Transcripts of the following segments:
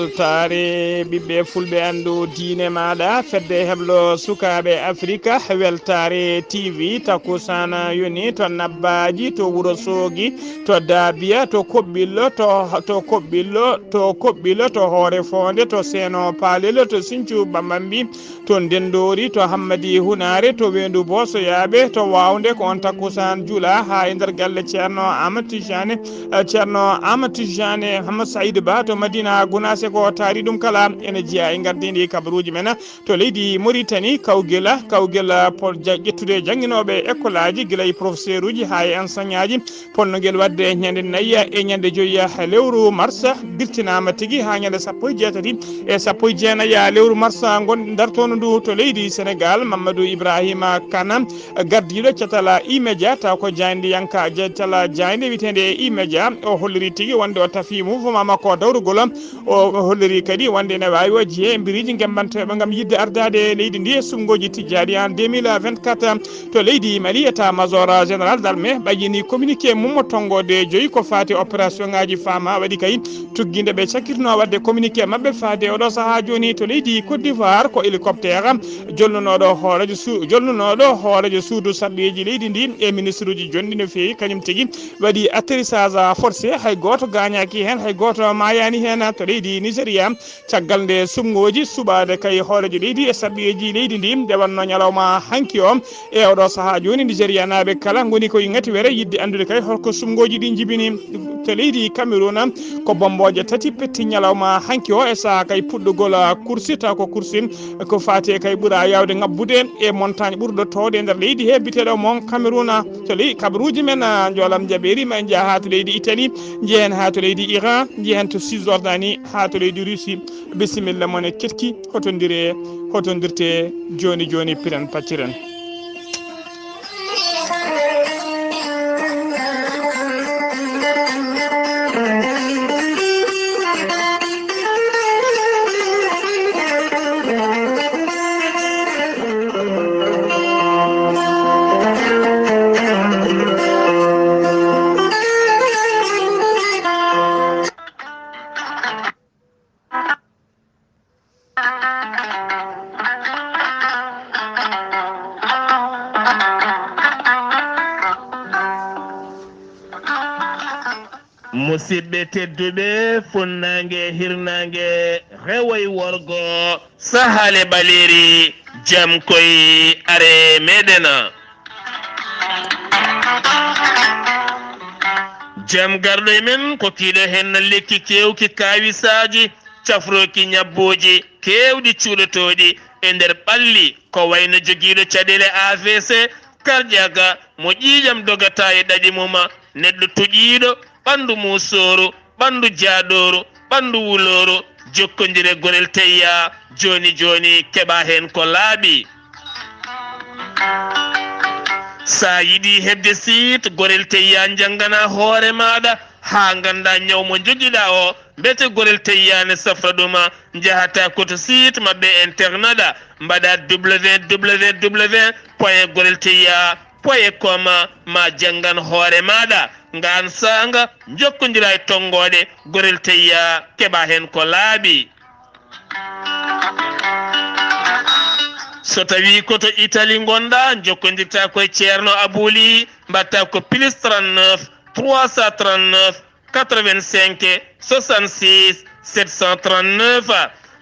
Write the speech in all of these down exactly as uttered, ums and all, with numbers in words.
Weltaare ɓiɓɓe fulɓe, anndu diine maaɗa, fedde heblo sukaaɓe Afrika, Weltaare T V, takkusaan yoni to Nabbaaji, to Wuro Soogi, to Daabiya, to Koɓɓillo, to, to Koɓɓillo, to Koɓɓillo, to Hoore Foonde, to Seeno Paalel, to Sinthiou Bambambi, to Ndenndoori, to Hammadi Hunaare, to Weendu Boosoyaaɓe, to Waawnde, ko on takkusaan juulaa haa e nder galle Ceerno Aamadu Tijjaani, eh, Ceerno Aamadu Tijjaani Hammad Sayidu Ba, to Madiina Gunaas, ko taari ɗum kala. Ene jeyaa e ngardiindi kabaruuji men to leydi Moritani, Kawgila, Kawgila, pol ja-, ƴettude jannginooɓe ekkolaaji, gila e professeeruuji haa e enseignantji. Polno ngel waɗde ñande nayi e ñande joyi lewru mars, dirtinaama tigi haa ñande sappo e jeetati e sappo e jeenayi lewru mars ngon dartoondu ndu to leydi Senegal. Mamadou Ibrahima Kane, gardiiɗo catal E-Media, taw ko jaayndiyanka catal jaaynde wiyeteende E-Media, o holliri tigi wonde o tafi mouvement makko dawrugol. O holliri kadi wonde ene waawi o jeye e mbiriiji ngemmbanteeɓe ngam yiɗde ardaade leydi ndi e suɓngooji tijjaaɗi en deux mille vingt-quatre. To leydi Mali, état-major général d'armée ɓayyini communiqué mum mo tonngoode joyi ko faati opération ŋaaji fama, waɗi kay tuggiinde ɓe cakkitno waɗde communiqué maɓɓe faade oɗo sahaa jooni. To leydi Côte d'Ivoire, ko hélicoptère jolnunooɗo hooreejo su-, jolnunooɗo hooreejo suudu sarɗiiji leydi ndi e ministre uji jonɗi no feewi, kañum tigi waɗi atterrissage forcé, hay gooto gaañaaki heen, hay gooto maayaani heen. To leydi Nigeria, caggal nde suɓngooji suɓaade kay hooreejo leydi e sarɗiiji leydi ndi, nde wonno ñalawma hanki o, e oɗo sahaa jooni, Nigerianaaɓe kala ngoni koye ngati were yiɗde anndude kay holko suɓngooji ɗi njibini. To leydi Cameroun, ko bommbooje tati petti ñalawma hanki o e sahaa kay puɗɗugol kursi, taw ko kursi ko faati e kay ɓura yaawde ŋabbude e montagne ɓurɗo toowde e nder leydi he, biteɗo Mont Cameroun. To ley kabaruuji men, ah, njoolam jaɓeeri, ma en njaha haa to leydi Italie, njehen haa to leydi Iran, njehen to Cisjordanie, haa to leydi Russie. Bisimilla mon e ketki, hotondire, hotondirte jooni jooni, piren pacciren. Musidɓe tedduɓe, funnaange, hirnaange, rewo e worgo, sahaale ɓaleeri, jam koy are meɗen. Jam garɗo e men, kokkiiɗo heen lekki keewki kaawisaaji, cafrooki ñabbooji keewɗi cuuɗotooɗi e nder ɓalli, ko wayno jogiiɗo caɗeele A V C, karƴaaka, mo ƴiiƴam dogata e ɗaɗi mum, neɗɗo toƴiiɗo, ɓanndu muusooru, ɓanndu jaaɗooru, ɓanndu wulooru, jokkondire Gorel Teyya, jooni jooni keɓa heen ko laaɓi. Sa yiɗi heɓde siit Gorel Teyya, njanngana hoore maaɗa haa ngannda ñaw mo njogiɗa o, mbete Gorel Teyya ne safra ɗum, njahata ko to siit maɓɓe internet, mbaɗa W W W point gorel teyya point com, ma janngan hoore maaɗa. Ngaan saanga, njokkondira e tonngooɗe Gorel Teyya, keɓa heen ko laaɓi. So tawi ko to Italie ngonɗa, jokkondirta ko e Ceerno Abouli, mbaɗta ko plus trente-neuf, trois cent trente-neuf, quatre-vingt-cinq, soixante-six, sept cent trente-neuf.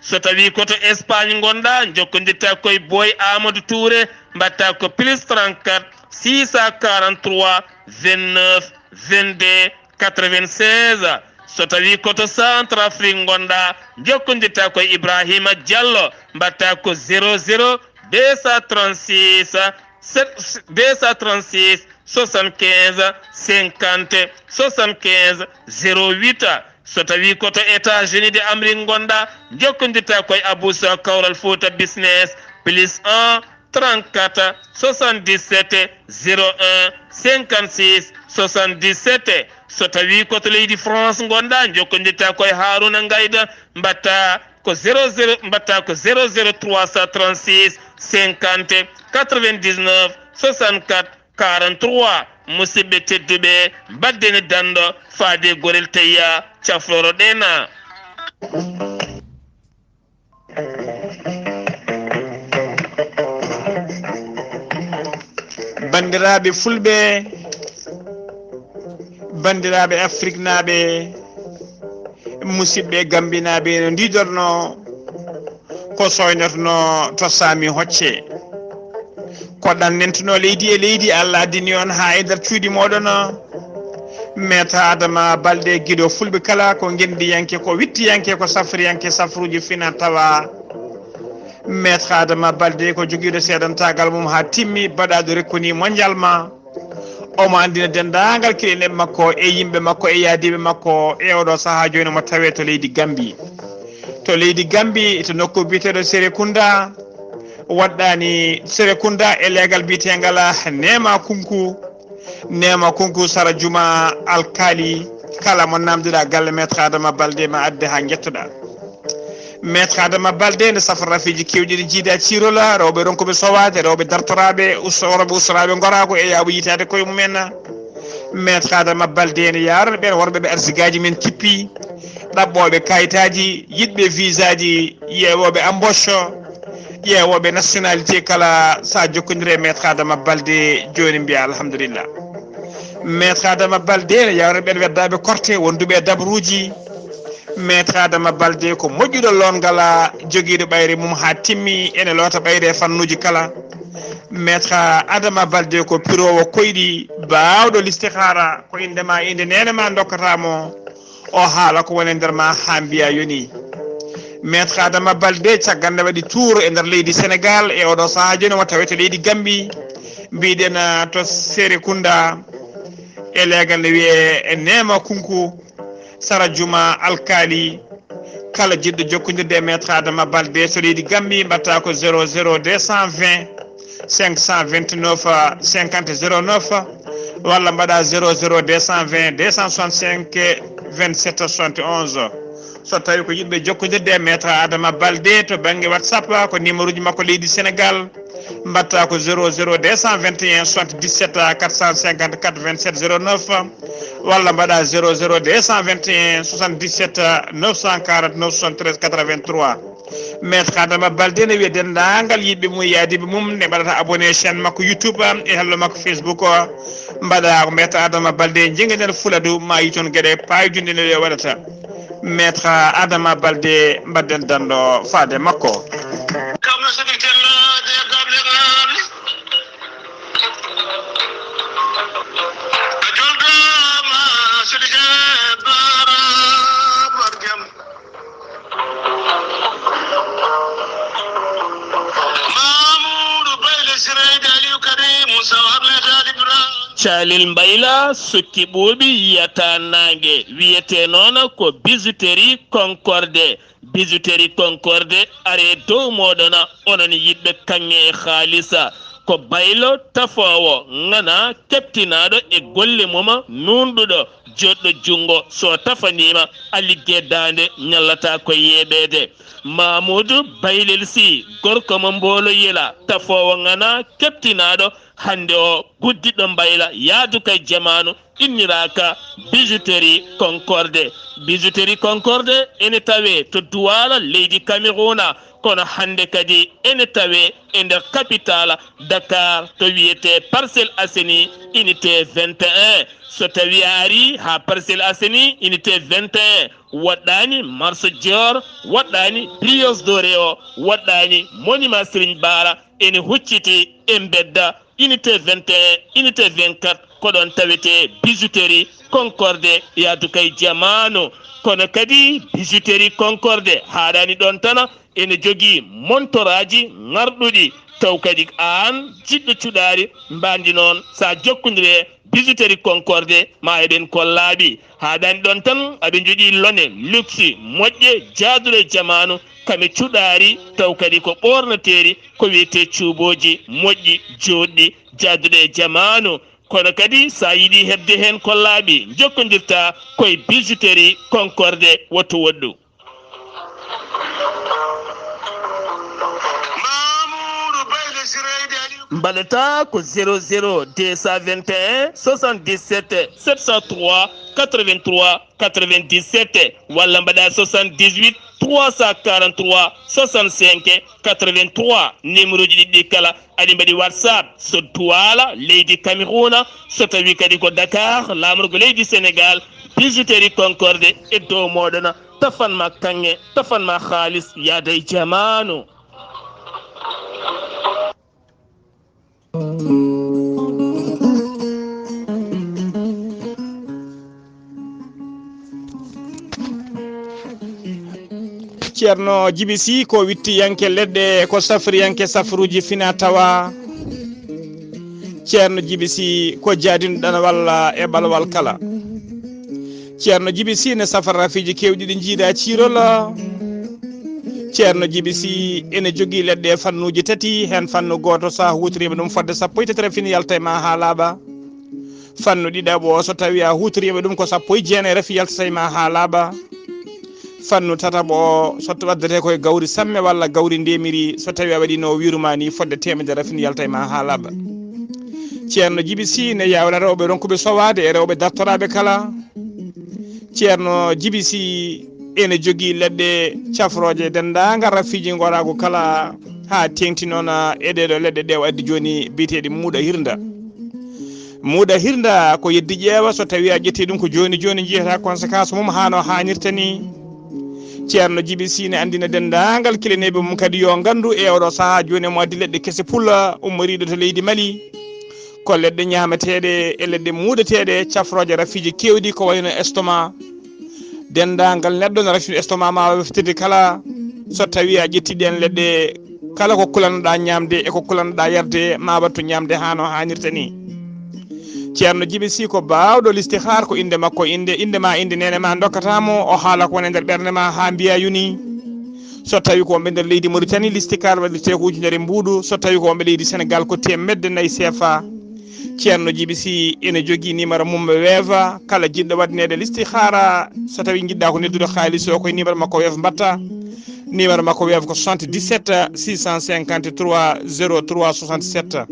So tawi ko to Espagne ngonɗa, jokkondirta ko e Boy Amadou Touré, mbaɗta ko plus trente-quatre, six cent quarante-trois, vingt-neuf, vingt-deux, quatre-vingt-seize. So tawi ko to Centrafrique ngonɗa, jokkondirta ko e Ibrahima Diallo, mbaɗta ko zéro zéro deux cent trente-six, sept, deux cent trente-six, soixante-quinze, cinquante, soixante-quinze, zéro huit. So tawi ko to États-Unis de Amérique ngonɗa, jokkondirta ko e Abou Sow Kawral Fouta Business, plus un, trente-quatre, soixante-dix-sept, zéro un, cinquante-six, soixante-dix-sept. So tawi ko to leydi France ngonɗa, jokkondirta ko e Harouna Ngaïda, mbaɗta ko zéro zéro, mbaɗta ko zéro zéro trois cent trente-six, cinquante, quatre-vingt-dix-neuf, soixante-quatre, quarante-trois. Musidɓe tedduɓe, mbaɗden e danɗo faade Gorel Teyya, cafroro ɗena. Banndiraaɓe fulɓe, banndiraaɓe afriknaaɓe, musidɓe gambinaaɓe, no ndiidorno ko soynotono to saami hocce. Ko ɗan nentuno leydi e leydi, Allah addini on haa e nder cuuɗi mooɗon. Meeta Adama Balde, giɗo fulɓe kala, ko ngendiyanke, ko wittiyanke, ko safriyanke, safruuji fina tawa. Meeta Adama Balde ko jogiiɗo seedantaagal mum haa timmi, baɗaaɗo rekkuni mondial ma. Omo anndina denndaangal kiɗeneɓe makko e yimɓe makko e yaadiiɓe makko e oɗo sahaa jooni mo tawee to leydi Gambi. To leydi Gambi, to nokku biyeteeɗo Serekunda, waɗɗaani Serekunda e leegal biyeteengal Neema Kunku. Neema Kunku sara juma alkaali, kala mo namdiɗa galle Maître Adama Balde ma adde haa njettoɗa. Maître Adama Balde ne safra rafiji kewɗi ɗi jiida cirola, rewɓe ronkuɓe sowaade, rewɓe dartoraaɓe, usto-, worɓe ustoraaɓe ngoraago e yaaɓo yitaade koye mumen. Maître Adama Balde ne yaarana ɓeen worɓe ɓe arsigaaji men kippi, ɗaɓɓooɓe kayitaaji, yiɗɓe visaaji, yeewooɓe embauche, ƴeewooɓe nationalité kala, sa jokkondire e Maître Adama Balde, jooni mbiya alhamdulillah. Maître Adama Balde ne yawre ɓen weddaaɓe korte wonduɓe e dabruuji. Maître Adama Balde ko moƴƴuɗo loongal, jogiiɗo ɓayre mum haa timmi, ene loota ɓayre e fannuuji kala. Maître Adama Balde ko piroowo koyɗi, baawɗo listihaara, ko innde ma, innde neene ma ndokkata mo. O haala ko woni e nder ma haa mbiya yoni. Maître Adama Balde, caggal nde waɗi tour e nder leydi Sénégal, e oɗo sahaa jooni omo tawe to leydi Gambi, mbiɗen, ah, to Serekunda, e leegal nde wiyee Neema Kunku, sara juma alkaali. Kala jiɗɗo jokkondirde e Maître Adama Balde to leydi Gambi, mbaɗta ko zéro zéro deux cent vingt cinq cent vingt-neuf cinquante zéro neuf, walla mbaɗa zéro zéro deux cent vingt deux cent soixante-cinq vingt-sept soixante et onze. So tawi ko yiɗɓe jokkondirde e Maître Adama Balde to bannge WhatsApp, ko numéro ji makko leydi Sénégal, mbaɗta ko zéro zéro deux cent vingt et un soixante-dix-sept quatre cent cinquante-quatre vingt-sept zéro neuf, walla mbaɗa zéro zéro deux cent vingt et un soixante-dix-sept neuf cent quarante-neuf soixante-treize quatre-vingt-trois. Maître Adama Balde ne wiya denndaangal yiɗɓe mum e yaadiiɓe mum ne mbaɗata abonné chaîne makko YouTube e hello makko Facebook o. Mbaɗa ko Maître Adama Balde, njengen Fuladu, ma yi toon geɗe paayodinɗe no ɗe waɗata. Maître Adama Balde, mbaɗden danndo faade makko. Kam no sigi tello de gable ngal. A joldaama sidi je bara barjam. Mamoudou Bayle Siraydi Aliou Karim Moussa Ahmed Ali Ibrahim. Calel Mbayla sokki ɓooɓi yiyata naange, wiyetee noon ko Bijouterie Concorde. Bijouterie Concorde, aree dow mooɗon, onon yiɗɓe kaŋŋe e haalisa. Ko Baylo tafoowo, ŋana, keɓtinaaɗo e golle mum, nuunɗuɗo, joɗɗo junngo. So tafaniima, a liggee daande, ñallataa ko yeeɓeede. Mamoudou Baylel Sy, gorko mo Mboolo Yela, tafoowo ŋana, keɓtinaaɗo, hannde o guddiɗo Mbayla, yaaduka e jamaanu, inniraaka Bijouterie Concorde. Bijouterie Concorde ene tawee to Douala, leydi Cameroun, kono hannde kadi ene tawee e nder capitale Dakar, to wiyetee Parcelles Assainies, unité vingt et un. So tawii a arii haa Parcelles Assainies, unité vingt et un, woɗɗaani Marché Dior, woɗɗaani Brioche Dorée o, woɗɗaani Monument Serigne Bara, ene hucciti e mbedda unité vingt et un, unité vingt-quatre, ko ɗoon tawetee Bijouterie Concorde, yaaduka e jamaanu. Kono kadi Bijouterie Concorde haaɗaani ɗoon tan, ene jogii montoraaji ŋarɗuɗi, taw kadi aan jiɗɗo cuɗaari mbaandi noon, so a jokkondirii e Bijouterie Concorde, ma eɓen kollaaɓi. Haaɗaani ɗoon tan, aɓe njogii lone luxe moƴƴe, jaaduɗe e jamaanu, kame cuɗaari, taw kadi ko ɓoornateeri, ko wiyetee cuubooji moƴƴi, jooɗɗi, jaaduɗe e jamaanu. Kono kadi, so a yiɗii heɓde heen kollaaɓi, njokkondirtaa ko e Bijouterie Concorde, woto woɗɗu. Mbaɗataa ko zéro zéro deux cent vingt et un soixante-dix-sept sept cent trois quatre-vingt-trois quatre-vingt-dix-sept, walla mbaɗa soixante-dix-huit trois cent quarante-trois soixante-cinq quatre-vingt-trois. Numéro ji ɗiɗɗi kala aɗi mbaɗi WhatsApp, so Douala, leydi Cameroun, so tawi kadi ko Dakar, laamorgo leydi Sénégal, bijouterie Concorde e dow mooɗon, tafan ma kaŋŋe, tafan ma haalis, yaada e jamaanu. Ceerno Jibi Si ko wittiyanke leɗɗe, ko safriyanke safruuji fina tawa. Ceerno Jibi Si ko jaadinɗo ɗanawal e ɓalwal kala. Ceerno Jibi Si ne safara rafiiji keewɗi ɗi jiidaa ciirol. Ceerno Jibi Si ene jogii leɗɗe e fannuuji tati, heen fannu gooto so a huutoriima ɗum fodde sappo e tati rafin yalta e ma haa laaɓa. Fannu ɗiɗaɓo o, so tawi a huutoriima ɗum ko sappo e jeenayi rafi yaltata e ma haa laaɓa. Fannu tataɓo o, so waddetee koye gawri samme walla gawri ndemiri, so tawi a waɗiino o wiiru ma ni fodde teemedere rafin yalta e ma haa laaɓa. Ceerno Jibi Si ne yawna rewɓe ronkuɓe sowaade e rewɓe dartoraaɓe kala. Ceerno Jibi Si ene jogii leɗɗe cafrooje denndaangal rafiiji ngoraagu kala, haa teeŋti noon e ɗeeɗo leɗɗe ɗe o addi jooni biyeteeɗe muuɗa hirnda. Muuɗa hirnda ko yeddi ƴeewa, so tawi a ƴetti ɗum ko jooni jooni njiyata conséquence mum haa no haanirta ni. Ceerno Jibi Si ne anndina denndaangal kilineeɓe mum kadi yo nganndu e oɗo sahaa jooni omo addi leɗɗe kese pula ummoriiɗe to leydi Mali. Ko leɗɗe ñaameteeɗe e leɗɗe muuɗeteeɗe cafrooje rafiiji keewɗi ko wayno estomac. Denndaangal neɗɗo no rafii estomac ma weftirde kala so tawi a ƴetti ɗeen leɗɗe kala ko kulannoɗaa ñaamde e ko kulannoɗaa yarde ma wattu ñaamde haa no haanirta ni. Ceerno Jibi Si ko baawɗo listihar, ko innde makko innde, innde ma innde neene ma ndokkata mo, o haala ko woni e nder ɓernde ma haa mbiya yoni. So tawi ko wonɓe nder leydi Mauritanie, listihar waɗirte ko ujunere mbuuɗu, so tawi ko wonɓe leydi Sénégal ko teemedde nayi C F A. Ceerno Jibi Si ene jogii numéro mum weefa, kala jiɗɗo waɗaneede listihara, so tawi njiɗɗa ko noddude haalis o, koye numéro makko weefa mbatta. Numéro makko weefa ko soixante-dix-sept six cent cinquante-trois zéro trois soixante-sept.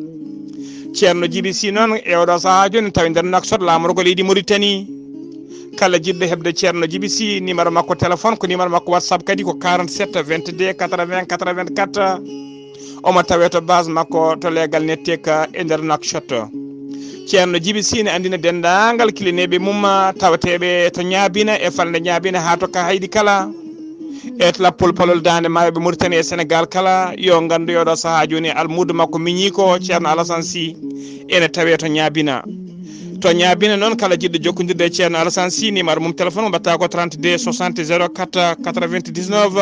Ceerno Jibi Si noon e oɗo sahaa jooni tawi nder Nouakchott laamorgo leydi Mauritanie. Kala jiɗɗo heɓde Ceerno Jibi Si, numéro makko téléphone ko numéro makko WhatsApp kadi ko quarante-sept vingt-deux quatre-vingts quatre-vingt-quatre. Omo tawee to base makko to leegal Netteka e nder Nouakchott. Ceerno Jibi Si ne anndina denndaangal kilineeɓe mum tawateeɓe to Ñaabina e falnde Ñaabina haa to Kahayɗi kala. E lappol palol daande maayooɓe Mauritanie e Sénégal kala, yo nganndu e oɗo sahaa jooni almuudo makko miñiiko Ceerno Alassane Sy ene tawee to Ñaabina. To Ñaabina noon, kala jiɗɗo jokkondirde e Ceerno Alassane Sy, numéro mum téléphone mo mbaɗata ko trente-deux soixante zéro quatre quatre-vingt-dix-neuf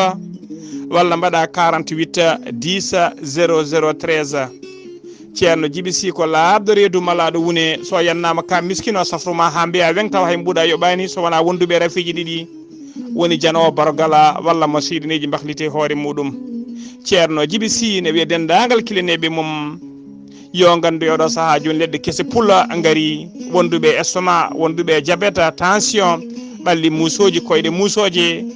walla mbaɗa quarante-huit dix zéro zéro treize. Ceerno Jibi Si ko laaɓɗo reedu malaaɗo wune, so yannaama ka miskino safru ma haa mbiya weŋ tawa hay mbuuɗa yoɓaani so wonaa wonduɓe rafiiji ɗiɗi. Woni janoowo barogala walla mo seyɗineeji mbahliti hoore muuɗum. Ceerno Jibi Si ne wiya denndaangal kilineeɓe mum, yo nganndu e oɗo sahaa jooni leɗɗe kese pula ngari, wonduɓe estomac, wonduɓe jabeta, tension, ɓalli muusooji, koyɗe muusooje,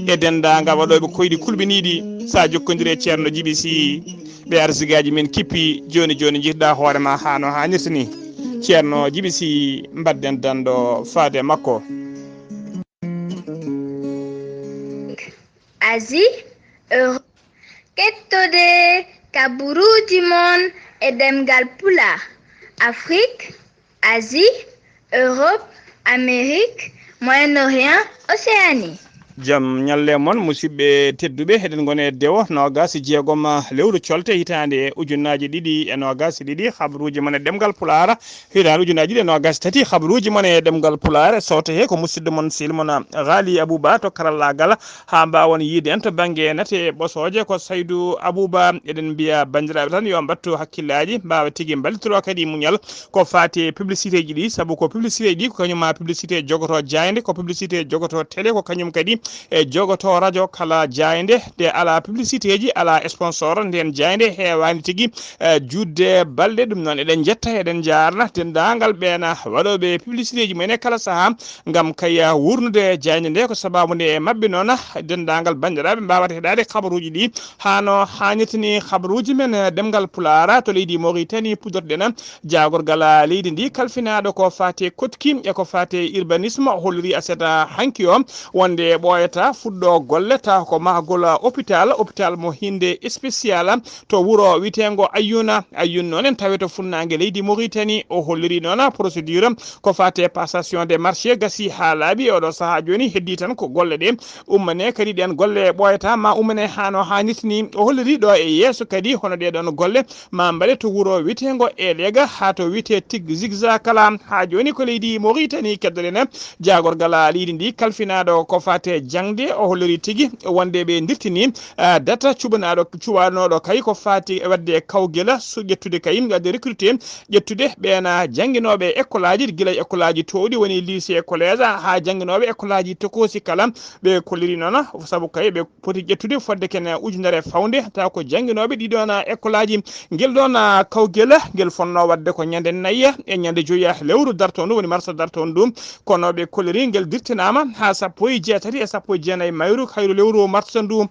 e denndaangal waɗooɓe koyɗi kulɓiniiɗi. So a jokkondiri e Ceerno Jibi Si, ɓe arsigaaji men kippi, jooni jooni njihda hoore ma haa no haanirta ni. Ceerno Jibi Si, mbaɗden danndo faade makko. Asie, Europe. Kettode kaburuuji mon e ɗemngal Pulaar. Afrique, Asie, Europe, Amérique, Moyen-Orient, Océanie. Jam ñalle mon, musidɓe tedduɓe, eɗen ngoni e dewo noogaas e jeegom lewru colte hitaande ujunnaaji ɗiɗi e noogaas e ɗiɗi. Habaruuji mon e ɗemngal Pulaar, hitaande ujunnaaji ɗiɗi e noogaas e tati. Habaruuji mon e ɗemngal Pulaar, sooto he ko musidɗo mon, sehil mon, Ghali Abouba to karallaagal. Haa mbaawon yiyde en to bannge nate ɓosooje, ko Saydu Abouba. Eɗen mbiya banndiraaɓe tan yo mbattu hakkillaaji, mbaawa tigi mballitoro kadi muñal ko faati e publicité ji ɗi, sabu ko publicité ji ɗi ko kañum ma publicité jogoto jaaynde, ko publicité jogoto télé, ko kañum kadi e jogoto radio. Kala jaaynde nde alaa publicité ji, alaa sponsor, ndeen jaaynde heewaani tigi, eh, juutde balɗe. Ɗum noon eɗen njetta, eɗen njaarna denndaangal ɓeen waɗooɓe publicité ji mumen e kala sahaa, ngam kay wuurnude jaaynde nde. Ko sabaabu nde e maɓɓe noon denndaangal banndiraaɓe mbaawata heɗaade habaruuji ɗi haa no haanirta ni. Habaruuji men, eh, ɗemngal Pulaar to leydi Mauritanie, puɗɗorɗen jaagorgal leydi ndi kalfinaaɗo ko faati e koɗki e ko faati e urbanisme, o holliri aset hanki o wonde ɓooya Wayata fuɗɗo golle taw ko mahgol hôpital, hôpital mo hinde spécial to wuro witeengo Ayyuna. Ayyun noon en tawe to funnaange leydi Mauritanie. O holliri noon procédure ko fate passation de marché gasi haa laaɓi. Oɗo sahaa jooni heddi tan ko golle ɗe ummane kadi ɗen golle ɓooyata ma ummane haa no haanirta ni. O holliri ɗo e yeeso kadi hono ɗe ɗon golle ma mbaɗe to wuro witeengo Elega haa to witee Tig Zigza kala. Haa jooni ko leydi Mauritanie keddoɗen jaagorgal leydi ndi kalfinaaɗo ko fate jaŋde. O holliri tigi wonde ɓe ndirtini ah, data cuɓanaaɗo, cuɓanooɗo kay ko faati e waɗde kawgel su-, ƴettude kay, waɗde recruté, ƴettude ɓeen jannginooɓe école aji, gila école aji toowɗi woni lycée, collège, haa jannginooɓe école aji tokoosi kala. Ɓe kolliri noon, sabu kay ɓe poti ƴettude fodde kene ujunere fawnde, taw ko jannginooɓe ɗii ɗoon école aji. Ngel ɗoon kawgel, ngel fonnoo waɗde ko ñande nayi e ñande joyi lewru darto ndu, woni marsa darto ndu. Kono ɓe kolliri ngel dirtinaama haa sappo e jeetati e sappo e jeenayi mayru, hayru lewru marsa ndu.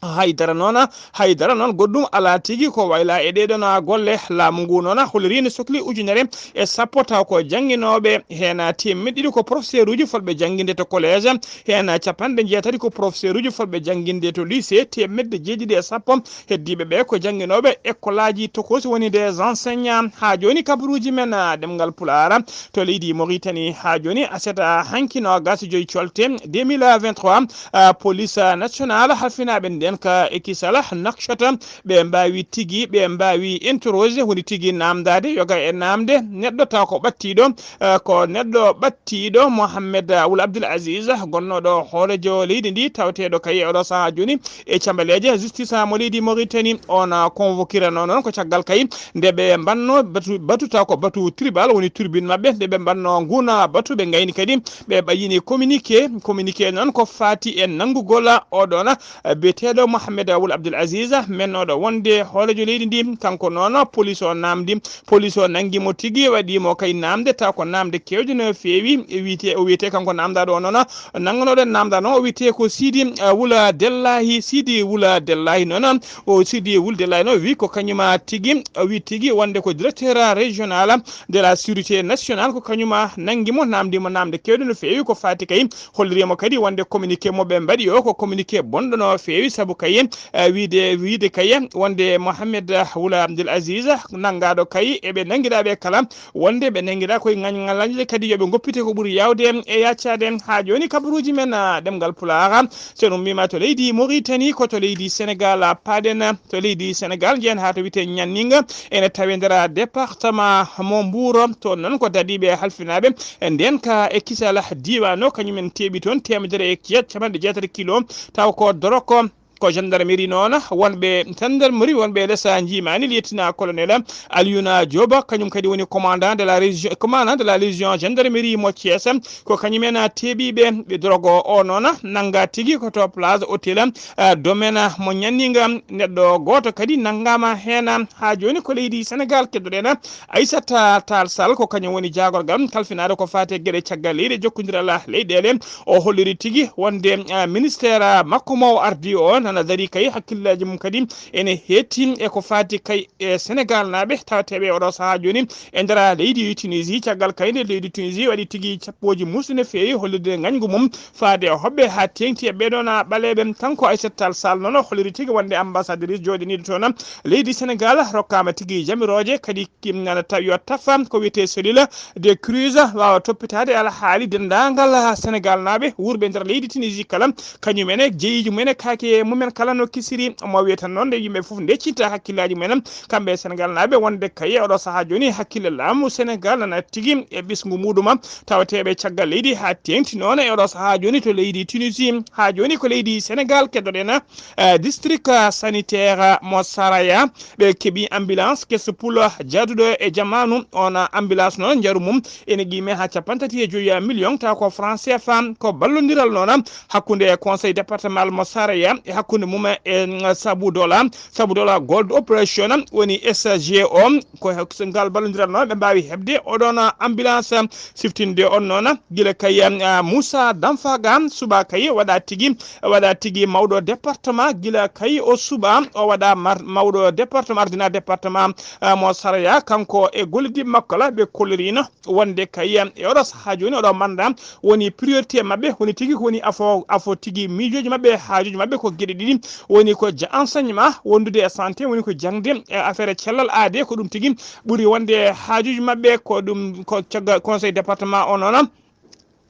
Haydara noon, haydara noon goɗɗum alaa tigi ko wayla e ɗee ɗoon golle. Laamu ngu noon holliri ne sokli ujunere e sappo, taw ko jannginooɓe, heen teemedde ɗiɗi ko professeur uji fotɓe jannginde to collège, heen capanɗe jeetati ko professeur uji fotɓe jannginde to lycée, teemedde jeeɗiɗi e sappo heddiiɓe ɓe ko jannginooɓe école aji tokoosi, woni des enseignants. Haa jooni kabaruuji men, ah, ɗemngal Pulaar to leydi Mauritanie. Haa jooni aset, ah, hanki noogas e joy colte deux mille vingt-trois, ah, police nationale halfinaaɓe ndeen ka e kisal Nouakchott, ɓe mbaawi tigi, ɓe mbaawi interroger, woni tigi naamndaade, yoga e naamnde neɗɗo taw ko ɓattiiɗo, ah, ko neɗɗo ɓattiiɗo Mohamed Wul Abdul Aziz, gonnooɗo hooreejo leydi ndi, taweteeɗo kay e oɗo sahaa jooni e cambaleeje justice mo leydi Mauritanie. On, ah, convoquirano noon ko caggal kay nde ɓe mbanno batu, batu taw ko batu tribal woni turbine maɓɓe, nde ɓe mbanno nguna batu ɓe ngayni kadi ɓe ɓayyini communiqué. Communiqué noon ko faati e nanngugol oɗon, ah, biyeteeɗo Mohamed Wul Abdul Aziz, mennoɗo wonde hooreejo leydi ndi. Kanko noon police o naamndi, police o nanngi mo tigi, waɗi mo kay naamnde, taw ko naamnde keewde no feewi. E wiyete, o wiyete kanko naamndaaɗo o noon, nannganoɗen naamnda noon, o wiyete ko Sidi, ah, Wula Dellahi, Sidi Wula Dellahi noon, o Sidi Wul Dellahi noon wi ko kañuma tigi, o wi tigi wonde ko directeur régional de la sécurité nationale, ko kañuma nanngi mo, naamndi mo naamnde keewde no feewi, ko faati kay holliri mo kadi wonde communiqué mo ɓe mbaɗi o ko communiqué bonɗo no feewi, sabu kay, eh, wiide, wiide kay wonde Mohamed Wula Abdul Aziz nanngaaɗo kay e ɓe nanngiɗaa ɓe kala, wonde ɓe nanngiɗaa koye ngañ-, ngalanɗe kadi yo ɓe ngoppite ko ɓuri yaawde e yaccaade. Haa jooni kabaruuji men, ah, ɗemngal Pulaar, so en ummiima to leydi Mauritanie, ko to leydi Sénégal, ah, paaɗen. To leydi Sénégal, njehen haa to wiyetee Ñanninga, ene tawe nder département mo Mbour. Toon noon ko dadiiɓe halfinaaɓe e ndeen ka e kisal diiwaan o, kañum en teeɓi toon teemedere e jeet-, capanɗe jeetati kilo, taw ko doroko. Ko gendarmerie noon, wonɓe gendarmerie, wonɓe lesa njiimaani, lieutenant colonel Aliouna Diop, kañum kadi woni commandant de la région, commandant de la légion gendarmerie mo Thiès, ko kañum en teeɓiiɓe. Ɓe drogo o noon nannga tigi ko to place hôtel, ah, domaine mo Ñanninga. Neɗɗo gooto kadi nanngaama heen. Haa jooni ko leydi Sénégal keddoɗen Aissata Tall Sall, ko kañum woni jaagorgal kalfinaade ko faati e geɗe caggal leydi e jokkondiral leyɗeele. O holliri tigi wonde, ah, ministère, ah, makko mo o ardi o nana darii kay, hakkillaaji mum kadi ene heetti e ko faati kay e Sénégal naaɓe tawateeɓe oɗo sahaa jooni e nder leydi Tunisie. Caggal kay nde leydi Tunisie waɗi tigi cappooji muusɗi no feewi hollirde ngañgu mum faade e hoɓɓe haa teeŋti e ɓee ɗoon ɓaleeɓe. Kanko Aissata Tall Sall noon o holliri tigi wonde ambassadrice jooɗiniiɗo toon leydi Sénégal rokkaama tigi jamirooje kadi kim nana tawi yo tafa ko wiyetee cellule de crise waawa toppitaade alhaali denndaangal Sénégal naaɓe wuurɓe nder leydi Tunisie kala, kañum en e jeyiiji mum en e kaake mum en kala no kisiri. Mo wiyata noon nde yimɓe fof ndeccinta hakkillaaji mum en, kamɓe Sénégal naaɓe, wonde kay e oɗo sahaa jooni hakkille laamu Sénégal nana tigi e ɓesngu muɗum tawateeɓe caggal leydi haa teeŋti noon e oɗo sahaa jooni to leydi Tunisie. Haa jooni ko leydi Sénégal keddoɗen, eh, district sanitaire mo Saraya. Ɓe keɓi ambulance keso pul jaaduɗo e jamaanu. On ambulance noon njaru mum ene qiime haa capanɗe tati e joyi million, tawa ko franc C F A. Ko ballondiral noon hakkunde conseil départemental mo Saraya e hakkunde mum e, mm, Sabudola, Sabudola Gold Operation, woni S G O, ko he-, so ngal ballondiral noon, ɓe mbaawi heɓde oɗon ambulance siftinde on noon, gila kay, ah, Moussa Danfaga, suɓa kay waɗa tigi, waɗa tigi mawɗo département, gila kay o suɓa, o waɗa mar-, mawɗo département, ardina département, ah, mo Saraya, kanko e gollidiiɓe makko la, ɓe kollirino wonde kay, e oɗo sahaa jooni, oɗo manda, woni priorité maɓɓe, woni tigi ko woni afo, afo tigi miijooji maɓɓe, haajooji maɓɓe ko geɗe ɗiɗi, woni ko ja-, enseignement, wondude e santé, woni ko jaŋde e affaire cellal aadee, ko ɗum tigi ɓuri wonde haajooji maɓɓe, ko ɗum ko caggal conseil département o noon.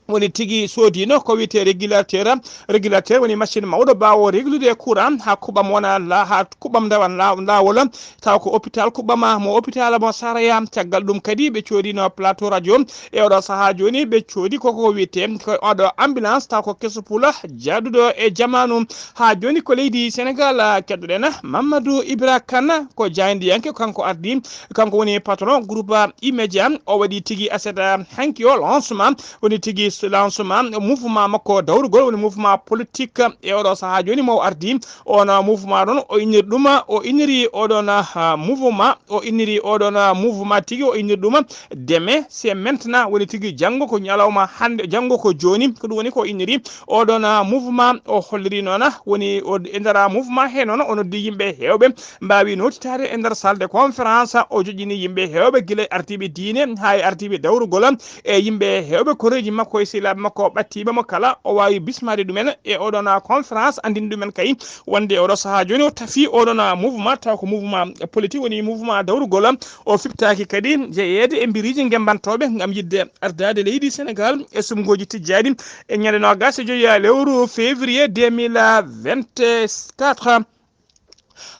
Woni tigi soodino ko wiyetee régulateur, régulateur woni machine mawɗo baawo réglude courant haa kuɓɓam wona la-, haa kuɓɓam ndewan la-, laawol, taw ko hôpital kuɓɓama mo hôpital mo Saraya. Caggal ɗum kadi ɓe coodino plateau radio e oɗo sahaa jooni, ɓe coodi koko wiyetee ko oɗo ambulance, taw ko keso pula jaaduɗo e jamaanu. Haa jooni ko leydi Sénégal, ah, keddoɗen Mamadou Ibra Kane, ko jaayndiyanke, kanko ardi, kanko woni patron groupe Imedia. O waɗi tigi aset, ah, hanki o lancement, woni tigi s-, lancement mouvement makko dawrugol, woni mouvement politique e oɗo sahaa jooni mo ardi. On mouvement ɗon o inniri ɗum, o inniri oɗon, ah, mouvement, o inniri oɗon, ah, mouvement tigi, o inniri ɗum Demain, c'est maintenant, woni tigi janngo ko ñalawma hannde, janngo ko jooni, ko ɗum woni ko inniri oɗon, ah, mouvement, o holliri noon, ah, woni o, e nder mouvement he noon, o noddi yimɓe heewɓe mbaawi nootitaade e nder salle de conférence, o joƴƴini yimɓe heewɓe, gila e ardiiɓe diine haa e ardiiɓe dawrugol, e yimɓe heewɓe koreeji makko e sehilaaɓe makko ɓattiiɓe mo kala, o waawi bismaade ɗumen e oɗon, ah, conférence, anndini ɗumen kay wonde oɗo sahaa jooni o tafi oɗon, ah, mouvement, taw ko mouvement politique woni mouvement dawrugol, o fiɓtaaki kadi jeyeede e mbiriiji ngemmbanɗooɓe ngam yiɗde ardaade leydi Sénégal e suɓngooji tijjaaɗi e ñande noogaas e joy lewru février deux mille vingt-quatre.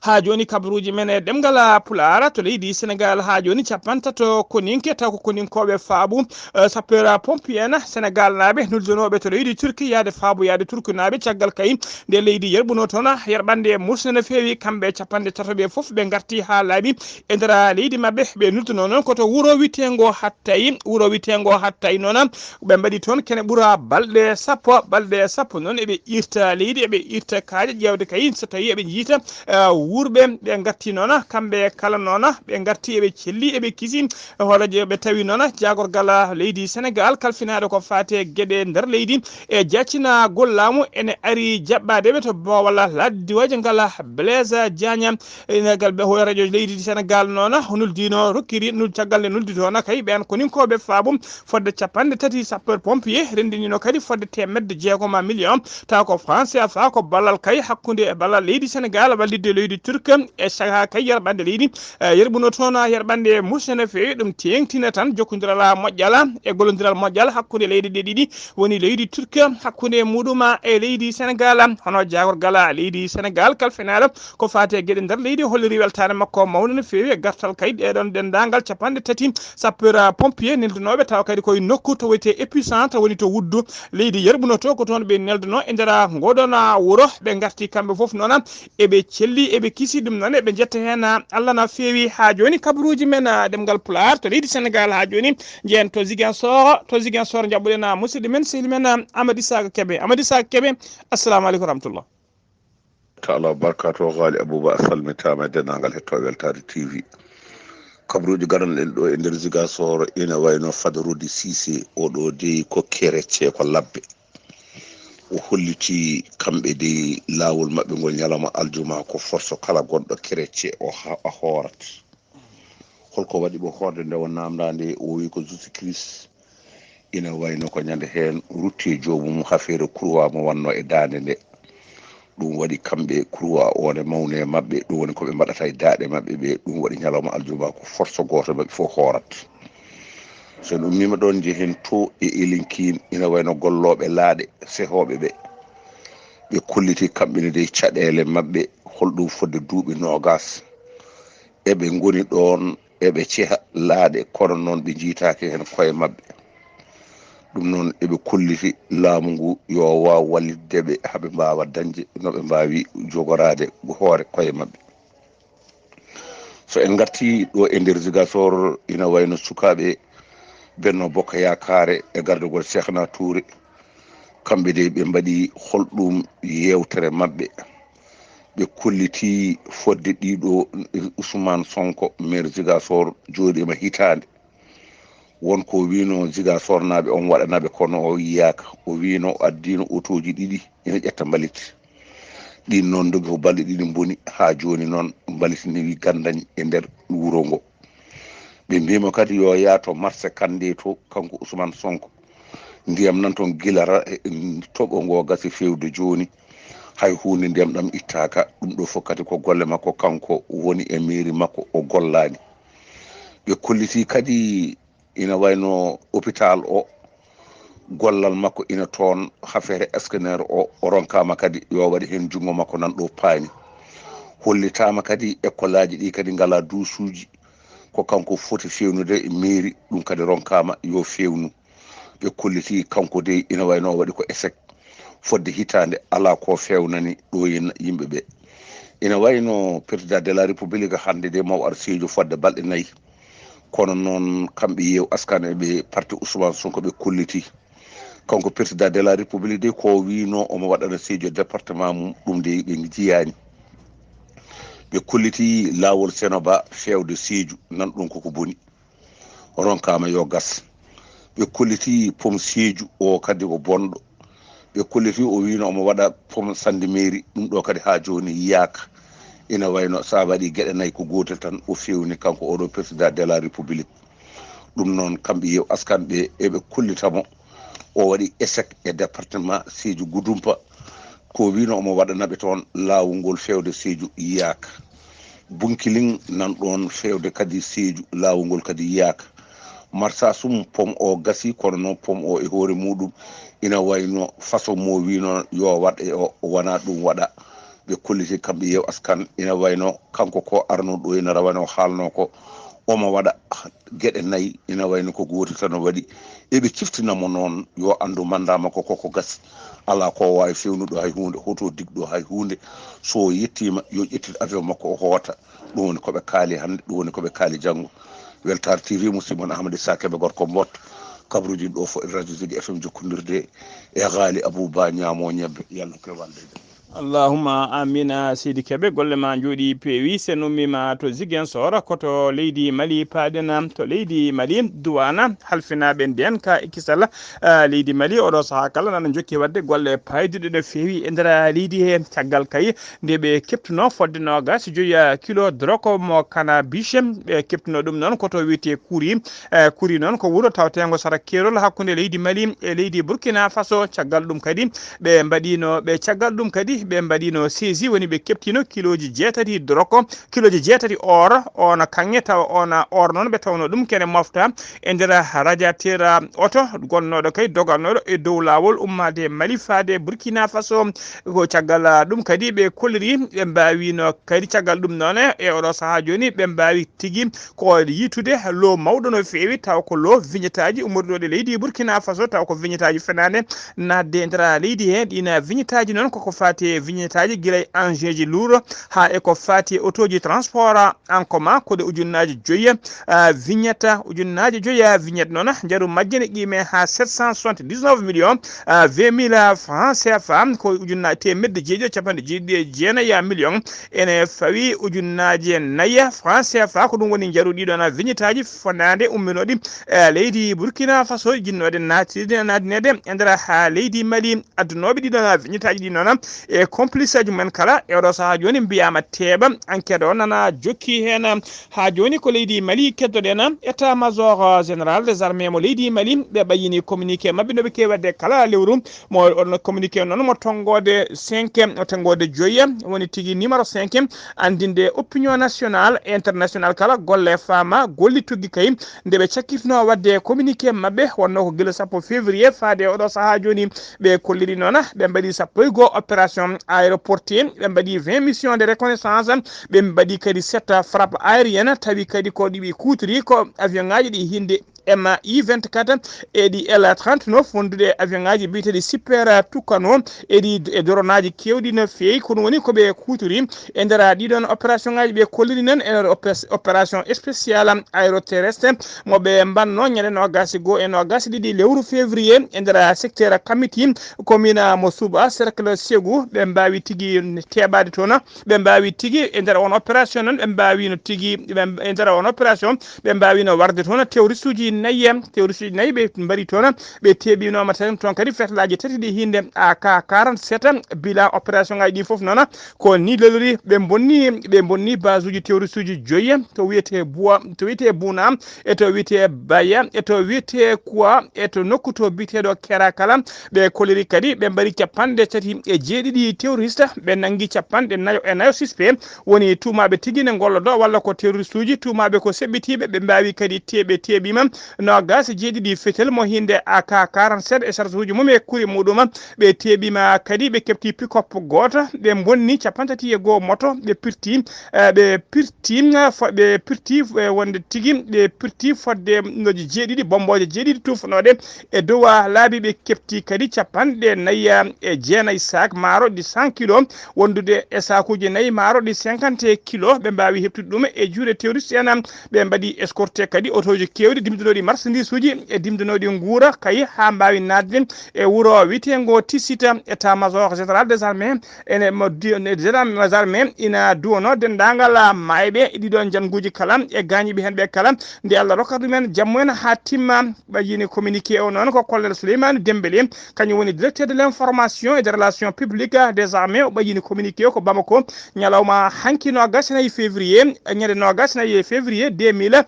Haa jooni kabaruuji men e ɗemngal Pulaar to leydi Sénégal, haa jooni cappantato koninke, taw ko koninkooɓe faabu, eh, sapeur pompier en Sénégal naaɓe nuldanooɓe to leydi Turki yaade faabu yaade Turki naaɓe, caggal kay nde leydi yerɓuno toon yerɓande muusde no feewi, kamɓe cappanɗe tato ɓe fof ɓe ngarti haa laaɓi e nder leydi maɓɓe. Ɓe nulduno noon ko to wuro wiyeteengo Hattay, wuro wiyeteengo Hattay noon, ɓe mbaɗi toon kene ɓura balɗe sappo, balɗe sappo noon eɓe irta leydi, eɓe irta kaaƴe, ƴeewde kay so tawii eɓe njiyta, eh, wuurɓe. Ɓe ngarti noon, kamɓe kala noon, ɓe ngarti eɓe celli, eɓe kisi. Hooreejo ɓe tawi noon jaagorgal leydi Sénégal kalfinaaɗo ko faati e geɗe nder leydi e jaacinagol laamu ene ari jaɓɓaadeɓe to boowal laaɗe diwaaji ngal Blaise Diagne. Ene gal ɓe hooreejo leydi Sénégal noon nuldiino, rokkiri nul-, caggal nde nuldi toon kay ɓeen koninkooɓe faabu fodde cappanɗe tati sapeur pompier, renndiniino kadi fodde teemedde jeegom million, taw ko franc C F A, ko ballal kay hakkunde e ballal leydi Sénégal wallitde leydi Turk e sahaa kay yerɓande leydi, eh, yerɓuno toon yerɓande muusde no feewi. Ɗum teeŋtina tan jokkondiral moƴƴal e gollondiral moƴƴal hakkunde leyɗe ɗe ɗiɗi, woni leydi Turk hakkunde muɗum e leydi Sénégal. Hono jaagorgal leydi Sénégal kalfinaaɗo ko faati e geɗe nder leydi holliri weltaare makko mawnde no feewi e gartal kay ɗeɗon denndaangal cappanɗe tati sapeur pompier neldanooɓe, tawa kadi koye nokku to wiyetee Épicentre, woni to Wuddu. Leydi yerɓuno to, ko toon ɓe nelduno e nder ngoɗon wuro. Ɓe ngarti kamɓe fof noon, eɓe celli, eɓe kisi. Ɗum noon eɓe njetta heen Allah no feewi. Haa jooni kabaruuji men, ah, ɗemngal Pulaar to leydi Sénégal, haa jooni njehen to Ziguinchor, to Ziguinchor njaɓɓuɗen, ah, musidɗo men, sehil men, ah, Amady Saga Kébé. Amady Saga Kébé, assalamu aleykum wa rahmatullah. Taala barkato, Ghali Abouba, a salmitaama e denndaangal hettooɓe Weltaare T V. Kabaruuji garanɗe ɗo e nder Ziguinchor ina wayno Fadarudi Cissé, oɗo dey ko kerecce, ko labbe. O holliti kamɓe dey laawol maɓɓe ngol ñalawma aljuma ko forso kala gonɗo kerecce o ha-, a hoorat. Holko waɗi ɓe hoorde nde o namda nde, o wi ko Jésus Christ ina wayno ko ñande heen rutti e joomum ha feere kurwa mo wanno e daande nde. Ɗum waɗi kamɓe kurwa o ne mawni e maɓɓe, ɗum woni ko ɓe mbaɗata e daaɗe maɓɓe ɓe, ɗum waɗi ñalawma aljuma ko forso gooto maɓɓe fof hoorat. So en ummiima ɗoon, njehen to e Elinkin, ina wayno gollooɓe laaɗe, sehooɓe ɓe, ɓe kolliti kamɓe ne dey caɗeele maɓɓe, holɗum fodde duuɓi noogas. Eɓe ngoni ɗoon, eɓe ceha laaɗe, kono noon ɓe njiytaake heen koye maɓɓe. Ɗum noon eɓe kolliti laamu ngu yo o waaw wallitde ɓe haa ɓe mbaawa dañde no ɓe mbaawi jogoraade hoore koye maɓɓe. So en ngartii ɗo e nder Ziguinchor, ina wayno sukaaɓe Benno Bokk Yaakaare e gardagol Cheikhna Touré, kamɓe de ɓe mbaɗi holɗum yeewtere maɓɓe. Ɓe kolliti fodde ɗiɗo Ousmane Sonko, maire Ziguinchor, jooɗiima hitaande. Won ko wino Ziguinchor naaɓe on waɗanaɓe, kono o yiyaaka. O wino o addino otooji ɗiɗi ina ƴetta mbalit. Ɗin noon ndogi ko balɗe ɗiɗi mboni, haa jooni noon mbalit ne wi gandañ e nder wuro ngo. Ɓe mbimo kadi yo yaato marché Kande to, kanko Ousmane Sonko. Ndiyam nan toon gila ra-, e, toɓo ngo gasi fewde jooni. Hay huunde ndiyam ɗam ittaaka. Ɗum ɗo fof kadi ko golle makko, kanko woni e mairie makko, o gollaani. Ɓe kolliti kadi ina wayno hôpital o, gollal makko ina toon, affaire scanner o, o ronkaama kadi yo waɗi heen junngo makko nan ɗo paani. Hollitaama kadi école aji ɗi kadi ngala duusuuji, ko kanko foti fewnude mairie, ɗum kadi ronkaama yo fewnu. Ɓe kolliti kanko dey ina wayno o waɗi ko échec. Fodde hitaande alaa ko fewnani ɗo e yimɓe ɓe. Ina wayno président de la république hannde de mo ar Sédhiou fodde balɗe nayi. Kono noon kamɓe Yewwi Askan e ɓe parti Ousmane Sonko ɓe kolliti. Kanko président de la république de ko wino omo waɗana Sédhiou département mum, ɗum de ɓe jiyaani. Ɓe kolliti laawol Senoba fewde Sédhiou, nan ɗum koko boni. Ronkaama yo gas. Ɓe kolliti pom Sédhiou o kadi ko bonɗo. Ɓe kolliti o wino omo waɗa pom Sandi Mairie, ɗum ɗo kadi haa jooni yiyaaka. Ina wayno so a waɗi geɗe nayi ko gootel tan o fewni kanko oɗo président de la république. Ɗum noon kamɓe Yewwi Askan ɓe eɓe kollita mo. O waɗi échec e département Sédhiou Goudompa. Ko wino omo waɗanaɓe toon laawol ngol fewde Sédhiou yiyaaka. Bunkiliŋ nan ɗoon fewde kadi Sédhiou, laawol ngol kadi yiyaaka. Marsasum pom o gasi, kono noon pom o e hoore muɗum ina wayno façon mo wino yo waɗ e o, wona ɗum waɗa. Ɓe kolliti kamɓe Yewwi Askan ina wayno kanko ko arno ɗo ina rawane o haalno ko omo waɗa geɗe nayi, ina wayno ko gootel tan o waɗi. Eɓe ciftina mo noon yo anndu mandat makko koko gasi. Alaa ko waawi fewnuɗo hay huunde, hoto digɗo hay huunde. So o yettiima yo ƴettit avion makko o hoota. Ɗum woni ko ɓe kaali hannde, ɗum woni ko ɓe kaali janngo. Weltaare T V, musidɗo mon Amadou Issa Kébé gorko Mbot, kabruji ɗo fof e radio Zik F M jokkondirde e Ghali Abou Ba ñaamo ñebbe. Yalla ko e walde. Allahumma amina. Seydi Kebe, golle ma njooɗi peewi. Sen ummiima to Ziguinchor, ko to leydi Mali paaɗen, to leydi Mali, duwaana halfinaaɓe ndeen ka e kisal, ah, leydi Mali. Oɗo sahaa kala nana jokki waɗde golle paayduɗe no feewi e nder leydi he. Caggal kay nde ɓe keptuno fodde noogas e joyi, ah, kilo drogue mo cannabis, ɓe keptuno ɗum noon ko to wiyetee Kuri. Eh, Kuri noon ko wuro tawteengo sara keerol hakkunde leydi Mali e leydi Burkina Faso. Caggal ɗum kadi ɓe mbaɗino, ɓe caggal ɗum kadi ɓe mbaɗino saisi, woni ɓe keptino kilooji jeetati drogue, kilooji jeetati or, on kaŋŋe, tawa on or noon ɓe tawno ɗum kene mofta e nder radiateur oto gonnooɗo kay doganooɗo e dow laawol ummaade Mali faade Burkina Faso. Ko caggal ɗum kadi ɓe kolliri, ɓe mbaawino kadi caggal ɗum noon e oɗo sahaa jooni ɓe mbaawi tigi ko yitude lo mawɗo no feewi, taw ko lo vignette aji ummorɗo e leydi Burkina Faso, taw ko vignette aji fenaande naatde e nder leydi he. Ɗin vignette aji noon koko faati e vignette aji gila e engin ji lourd haa e ko faati e otooji transport en commun, ko ɗe ujunnaaji joyi, ah, vignette, ujunnaaji joyi, ah, vignette noon, njaru majje ne qiime haa sept cent soixante-dix-neuf millions, ah, vingt mille francs C F A, ko ujunnaaji teemedde jeeɗiɗi e capanɗe jeeɗiɗi e jeenayi million. Ene fawi ujunnaaje nayi franc C F A, ko ɗum woni njaru ɗiɗon vignette aji fonnaande umminooɗi, eh, leydi Burkina Faso, jinnoɗe naatide, naatineede e nder haa leydi Mali. Addunooɓe ɗiɗon vignette aji ɗi noon e complice aji mumen kala e oɗo sahaa jooni mbiyaama teeɓa. Enquête o nana jokki heen. Haa jooni ko leydi Mali keddoɗen, état major général des armées mo leydi Mali, ɓe ɓayyini communiqué maɓɓe no ɓe keewi waɗde kala lewru. Mo on communiqué noon mo tonngoode cinq, o tonngoode joyi, woni tigi numéro cinq, anndinde opinion nationale e internationale kala golle faama, golli tuggi kay nde ɓe cakkitno waɗde communiqué maɓɓe, wonno ko gila sappo février faade oɗo sahaa jooni. Ɓe kolliri noon ɓe mbaɗi sappo e goo opération aéroportier, ɓe mbaɗi vingt missions de reconnaissance, ɓe mbaɗi kadi sept frappe aérienne, tawi kadi ko ɗi ɓe kuutiri ko avion ŋaaji ɗi hinde M I vingt-quatre e ɗi L trente-neuf, wondude e avion ngaji biyeteeɗi Super Tucano, e ɗi e dronaji kewɗi no feewi. Kono woni ko ɓe kutori e nder ɗiɗon opération ngaji ɓe kolliri noon e nder opé- opération spéciale aéroterrestre mo ɓe mbanno ñande nogas e goo e nogas e ɗiɗi lewru février e nder secteur Kamiti, commune mo Suba, cercle Ségou. Ɓe mbawi tigi teɓade toon, ɓe mbawi tigi e nder on opération noon, ɓe mbawino tigi ɓe- e nder on opération ɓe mbawino warde toon terroriste uji nayyi. Terroriste uji nayyi ɓe mbari toon, ɓe teɓinoma tan toon kadi fetalaji tati ɗi hinde A K quarante-sept. Bilan opération ngaji ɗi foof noon ko ni lelori. Ɓe bonni, ɓe bonni base uji terroriste uji joyyi to wiyete Bua, to wiyete Buna, e to wiyete Baya, e to wiyete Kuwa, e to nokku to biyeteɗo Kerakala. Ɓe kolliri kadi ɓe mbari capanɗe tati e jeeɗiɗi terroriste, ɓe nangi capanɗe nayo e nayo suspect woni tuumaɓe tigi ne gollodo walla ko terroriste uji, tuumaɓe ko seɓɓitiɓe. Ɓe mbawi kadi teɓe teɓima nogas e jeeɗiɗi fetel mo hinde A K quarante-sept e charge uji mum e kuri muɗum. Ɓe teɓima kadi ɓe kepti pick-up goto, ɓe bonni capantati e goo moto, ɓe pirti, eh, ɓe pirti, eh, fo- ɓe pirti, eh, wonde tigi ɓe pirti fodde noji jeeɗiɗi, bomboje jeeɗiɗi tufnoɗe e dow laabi. Ɓe kepti kadi capanɗe nayi e jeenayi sac maaro ɗi cent kilo, wondude e sakuji nayi maaro ɗi cinquante kilo. Ɓe mbawi heɓtude ɗum e juuɗe terroriste en. Ɓe mbaɗi escorté kadi otoji kewɗi dimdinoɗi marchandise uji e dimdinoɗi nguura kay ha mbawi nadde e wuro witengo Tisita. État major général des armées ene mo di- ne- des armées ina duwono dendagal mayɓe e ɗiɗon jannguji kala e gañiɓe hen ɓe kala, nde Allah rokkata ɗumen jammumen ha timma. Ɓayini communiqué o noon ko Colonel Souleymane Dembélé, kañum woni directeur de l'information et des relations publiques des armées. O ɓayini communiqué o ko Bamako, ñalawma hanki nogas e nayi février, ñande nogas e nayi février deux mille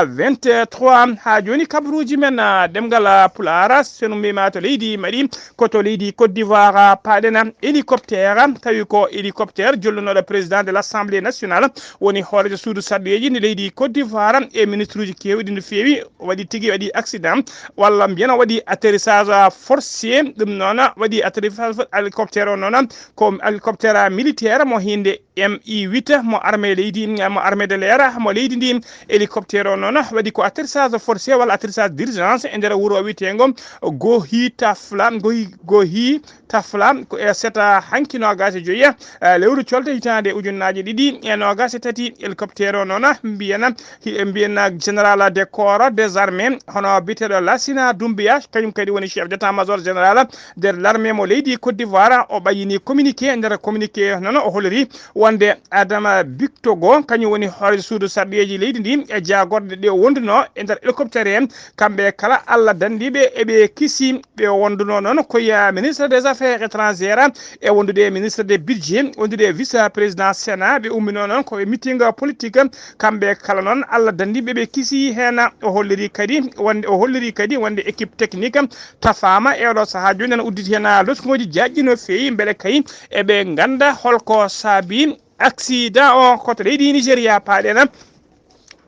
vingt-trois. Ha joni kabaruji men, ah, ɗemgal, ah, Pulaar, so no mbima to leydi Mali, ko to leydi Côte d'Ivoire, ah, paɗen hélicoptère, tawi ko hélicoptère jollunoɗo président de l'Assemblée nationale, woni hoorejo suudu sarɗiyeji ndi leydi Côte d'Ivoire e ministre uji kewɗi no feewi, waɗi tigi, waɗi accident, walla mbiyen o waɗi atterrissage forcé. Ɗum noon waɗi atterrissage hélicoptère o noon ko hélicoptère militaire mo hinde M I huit mo armée leydi, mo armée de l'air mo leydi ndi. Hélicoptère o noon waɗi ko atterrissage forcé walla atterrissage d'urgence e nder wuro wiyetengo Gohi Tafla, Gohi, Gohi Tafla, ko e seta hanki nogas e joyyi, eh, lewru colte hitande ujunnaji ɗiɗi e nogas e tati. Hélicoptère o noon mbiyen, hi- mbiyen général de corps des armées, hono biyeteɗo Lassina Doumbouya, kañum kadi woni chef d'état-major général de l'armée mo leydi Côte d'Ivoire. O ɓayini communiqué, nder communiqué noon o holliri wonde Adama Bictogo, kañum woni hoore suudu sarɗiyeji leydi ndi, e jagorɗe ɗe o wonduno e nder hélicoptère he, kamɓe kala Allah dandiɓe eɓe kisi. Ɓe wonduno noon ko ya ministre des affaires étrangères e wondude e ministre de budget, wondude e vice président Sénat. Ɓe ummino noon ko e meeting politique, kamɓe kala noon Allah dandiɓe ɓe kisi hen. O holliri kadi wonde, o holliri kadi wonde équipe technique tafama e oɗo saaha joni ene udditi hen losngoji jaajɗi no feewi, beele kay eɓe ganda holko saabi accident o. Ko to leydi Nigeria paɗen.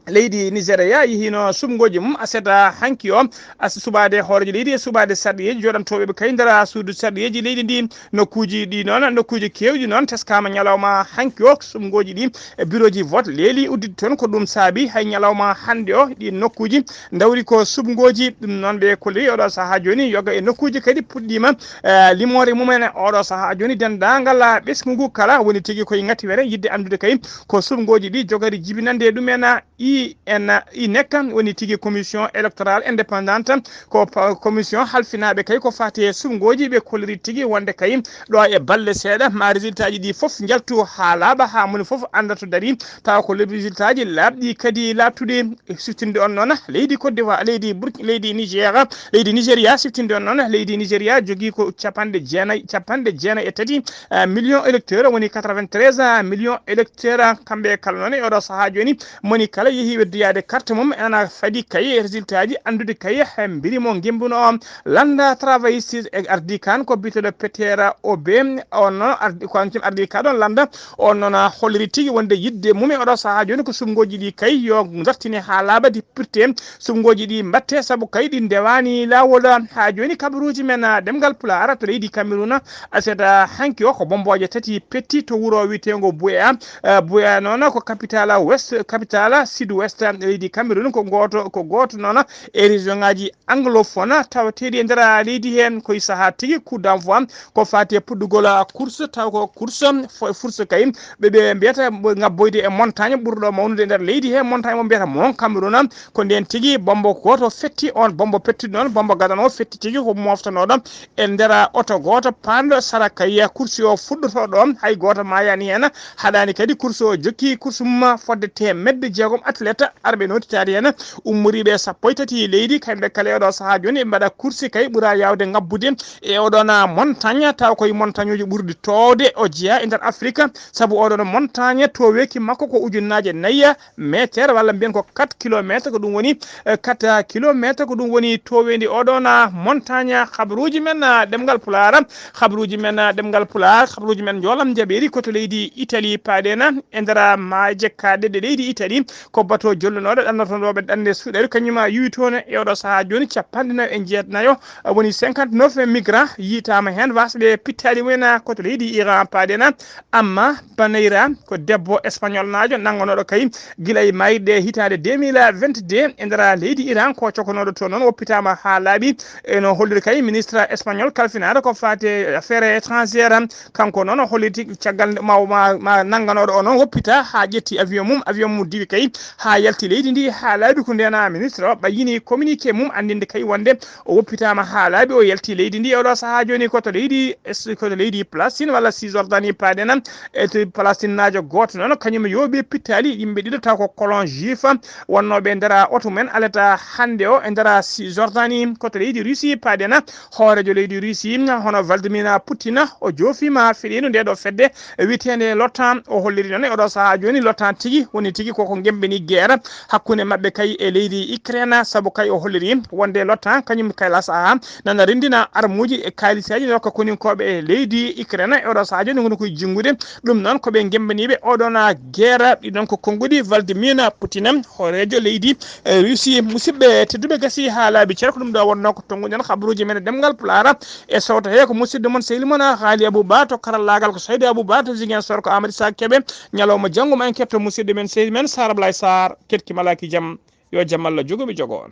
Leydi Nigeria yehino subgoji mum aset hanki o, as- suɓade hoorejo leydi e suɓade sarɗiyeji joɗantoɓe ɓe kay nder suudu sarɗiyeji leydi ndi. Nokkuji ɗi noon, nokkuji kewɗi noon teskama ñalawma hanki o, subgoji ɗi e bureauji vote leeli udditi toon. Ko ɗum saabi hay ñalawma hande o ɗi nokkuji dawri ko subgoji. Ɗum noon ɓe kolliri oɗo saaha joni yoga e nokkuji kadi puɗɗima, eh, limore mumen. Oɗo saaha joni dendagal ɓesngu ngu kala woni tigi koye ngati were yidde andude kay ko subgoji ɗi jogori jibinande ɗumen. I N I nec woni tigi commission électorale indépendante, ko pa- commission halfinaɓe kay ko fati e subgoji. Ɓe kolliri tigi wonde kay ɗo e balle seeɗa ma résultat ji ɗi foof jaltu ha laaɓa, ha moni foof anda to daari, tawa ko résultat ji laaɓɗi kadi laaɓtuɗi. Siftinde on noon leydi Côte d'Ivoire, leydi Burk- leydi Niger, leydi Nigeria. Siftinde on noon leydi Nigeria jogui ko capanɗe jeenayi, capanɗe jeenayi e tati, eh, million électeur, woni quatre-vingt-treize million électeur. Kamɓe kala noon e oɗo saaha joni moni kala yeehi weddoyade carte mum, ana fadi kay résultat ji andude kay he mbiri mo gembuno o. Landa travailliste e ardi kan ko biteɗo Petera Obe, on noon ardi, ko an ardi ka ɗon landa. On noon holliri tigi wonde yidde mum e oɗo saaha joni ko subgoji ɗi kay yo dartine ha laaɓa, dippirte subgoji ɗi mbatte, saabu kay ɗi ndewani lawol. Ha joni kabaruji men, ah, ɗemgal Pulaar to leydi Cameroun, aset hanki o ko bomboje tati petti to wuro wiyetengo Buea. Ah, Buea noon ko capitale west, capitale sud West Ham e leydi Cameroun ko gooto, ko gooto noon e région ngaji anglophone tawateeɗi e nder leydi heen. Koye sahaa tigi coup d'envoi ko faati e puɗɗugol course, taw ko course fo- furse kay ɓe ɓe mbiyata ngabboyde e montagne ɓurɗo mawnude e nder leydi he, montagne mo mbiyata Mont Cameroun. Ko ndeen tigi bombo gooto fetti, on bombo pettuɗo noon, bombo gadano fetti tigi ko moftanooɗo e nder oto gooto paanɗo sara kay course o fuɗɗotoo ɗo, hay gooto maayaani heen. Haɗaani kadi course o jokki course mum fodde teemedde jeegom athlète arɓe nootitaade heen, ummoriiɓe sappo e tati leydi, kamɓe kala e oɗo sahaa jooni ɓe mbaɗa course kay ɓura yaawde ngabbude e oɗon montagne, taw koye montagne uji ɓurɗi toowde o jeyaa e nder Afrique, sabu oɗon montagne tooweeki makko ko ujunnaaje nayi meter walla mbiyen ko quatre kilometre, ko ɗum woni eh, quatre kilometre, ko ɗum woni tooweendi oɗon montagne. Habruuji men ah, ɗemngal Pulaar, habruuji men ah, ɗemngal Pulaar, habruuji men njoolam njaɓeeri ko to leydi Italie paaɗen e nder maaje kaaɗɗe ɗe leydi Italie. Ko bato jollunooɗo ɗannotonooɓe ɗanɗe suuɗere kañum yuwi toon e oɗo sahaa jooni capanɗe nayo e jeetnayo, woni cinquante-neuf migrants yiytaama heen, wasɓe pittaali mumen ko to leydi Iran paaɗen. Amma Baneyra ko debbo espagnolnaajo nannganooɗo kay gila e maayde hitaande deux mille vingt-deux e nder leydi Iran, ko cokonooɗo toon noon woppitaama haa laaɓi. Eno holliri kay ministre espagnol kalfinaaɗo ko faati e affaire étrangère, kanko noon o holliti caggal nde ma, ma, ma nannganooɗo o noon woppita haa ƴetti avion mum, avion mum diwi kay haa yalti leydi ndi haa laaɓi. Ko ndeen ministre o ɓayyini communiqué mum anndinde kay wonde o woppitaama haa laaɓi, o yalti leydi ndi. Oɗo sahaa jooni ko to leydi, ko to leydi Palestine walla Cisjordanie paaɗen. E to Palestinnaajo gooto noon kañum yooɓi pittaali yimɓe ɗiɗo taw ko colon juif wonnooɓe e nder oto mum en alata hannde o e nder Cisjordanie, ko to leydi Russie paaɗen. Hooreejo leydi Russie hono Vladimir Putin o joofiima fedde nde ɗo fedde wiyeteende l'OTAN. O holliri noon e oɗo sahaa jooni l'OTAN tigi woni tigi koko ngemmbini guerre hakkunde maɓɓe kay e leydi Ukraine, sabu kay o holliri wonde l'OTAN kañum kala sahaa nana renndina armuuji e kaaliseeji rokka koninkooɓe e leydi Ukraine. E oɗo sahaa jooni ngoni koye jinngude ɗum noon ko ɓe ngemmbaniiɓe oɗon guerre. Ɗi noon ko konnguɗi Vladimir Putin, hooreejo leydi eh, Russie. Musidɓe tedduɓe, gasi haa laaɓi ceer, ko ɗum ɗo wonnoo ko tonnguɗen habruuji men e ɗemngal Pulaar. E sawto he ko musidɗo mon sehil mon Haali Abou Ba, to karallaagal ko Saydi Abou Ba, to Ziguinchor ko Amady Sa Kebe. Ñalawma janngo ma en ketto musidɗo men sehil men Sara Blay Sarr, ketki malaaki jam, yo jam Allah jogo mi jogo on.